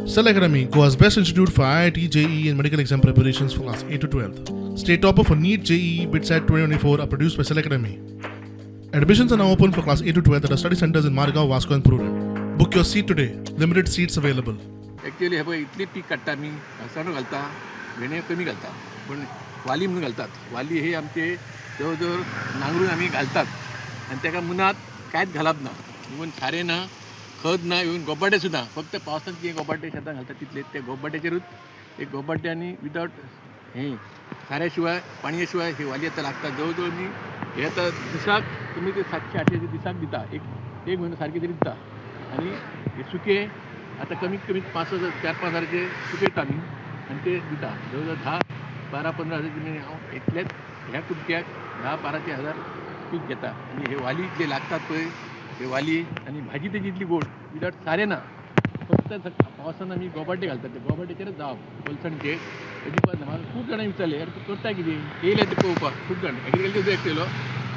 Cell Academy, Goa's best institute for IIT, JEE, and medical exam preparations for class 8 to 12. State topper for NEET, JEE, BITSAT 2024 are produced by Cell Academy. Admissions are now open for class 8 to 12 at our study centers in Margao, Vasco, and Prudent. Book your seat today. Limited seats available. Actually हे पळय इतली पीक काडटा आमी, हळसाणो घालता, भेंडे कमी घालता, पण वाली म्हणून घालतात. वाली हे आमचे जवळ जवळ नांगरून आमी घालतात आनी ताका मुनात कांयच घालप ना, इवन सारें ना, खत ना, इवन गोबाटे सुद्दां. फक्त पावसांत जे गोबाटे शेतान घालतात तितले, ते गोबाट्याचेरूच एक गोबाटे आनी विदावट हें साऱ्या शिवाय, पाणया शिवाय ही वाली आतां लागता. जवळ जवळ मी हे आतां दिसाक तुमी ते 700-800 दिसाक दिता, एक एक म्हयनो सारके तरी दिता. आनी हे सुके आतां कमीत कमी 5,000, 4-5 हजाराचे सुकयता आमी आनी ते दिता. जवळ जवळ 10-12-15 हजाराचे मी हांव इतलेच ह्या कुडक्याक 10-12 हजार पीक घेता. आनी हे वाली जे लागतात पळय, हे वाली आनी भाजी तेजी इतली गोड, विदावट सारें ना, फक्त पावसान आमी गोबाटे घालतात, ते गोबाट्याचेरच जावप ओलसणचे अजिबात ना. म्हाका खूब जाणांनी विचारलें, "यार, तूं करता कितें?" येयले ते पळोवपाक खूब जाण. एग्रीकल्चर एकटो येयलो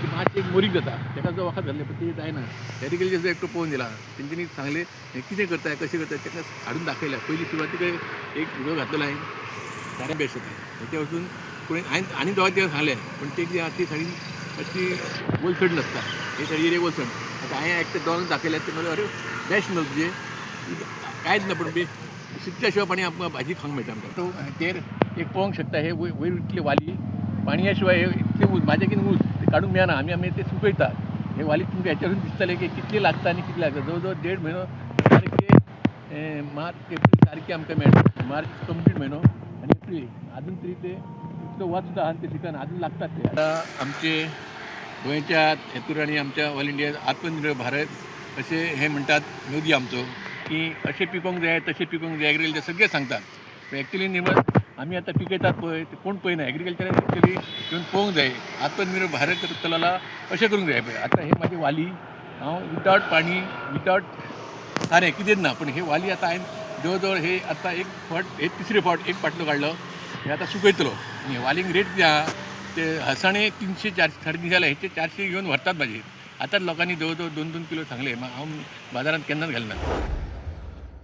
की मातशें एक मोरीक जाता, ताका जो वखद घातलें पण ते जायना. एग्रीकल्चर एकटो पळोवन दिला, तेंच्यांनी सांगलें, हें कितें करता, कशें करता, ताका हाडून दाखयलें. पयली सुरवातीक एक उदक घातलेलो हांवें, सारें बेस्ट जाता. हेच्या वचून कोणी हांवें आनी दोगा तिगां सांगलें, पण ते कितें आहा, ती साडी मातशी वलसण नासता, हे साडी एक वलसण. आतां हांवें एकटें दोगांक दाखयलें, ते म्हणलें, "अरे, बेस्ट न्हू तुजें, कांयच ना, पूण शिकच्या शिवाय पाणी आमकां भाजी खावंक मेळटा आमकां." तो तेर एक पळोवंक शकता, हे वयर वयर इतली वाली पाणया शिवाय, हे इतले ऊस म्हाजे कितें ऊस ते काडूंक मेळना. आमी आमी ते सुकयता. हे वाली तुमकां हेच्यावरून दिसतलें की कितली लागता आनी कितली लागता. जवळ जवळ देड म्हयनो सारके, मार्च एप्रील सारके आमकां मेळटा. मार्च कंप्लीट म्हयनो आनी एप्रील अजून तरी ते इतलो वत सुद्दां आहा, ते पिकान अजून लागतात ते. आतां आमचे गोंयच्या हेतूर आनी आमच्या ऑल इंडिया आत्मनिर्भर भारत अशें हे म्हणटात मोदी आमचो की अशें पिकोवंक जाय, तशें पिकोवंक जाय, एग्रीकल्चर सगळें सांगतात. एक्चुली निमत आमी आतां पिकयतात पळय, ते कोण पळयना. एग्रीकल्चर एक्चुली येवन पळोवंक जाय. आत्मनिर्भर भारत करतलो अशें करूंक जाय. पळय आतां हे म्हाजी वाली, हांव विदावट पाणी, विदावट सारें कितेंच ना, पण हे वाली आतां हांवें जवळ जवळ हे आतां एक फावट, हे तिसरे फावट एक पाटलो काडलो, हे आतां सुकयतलो. आनी वालींक रेट कितें आहा, ते हळसाणे 300, 400, 350 जाल्यार हेचे 400 घेवन व्हरतात भाजी. आतांच लोकांनी जवळ जवळ 2-2 किलो सांगले, हांव बाजारांत केन्नाच घालना.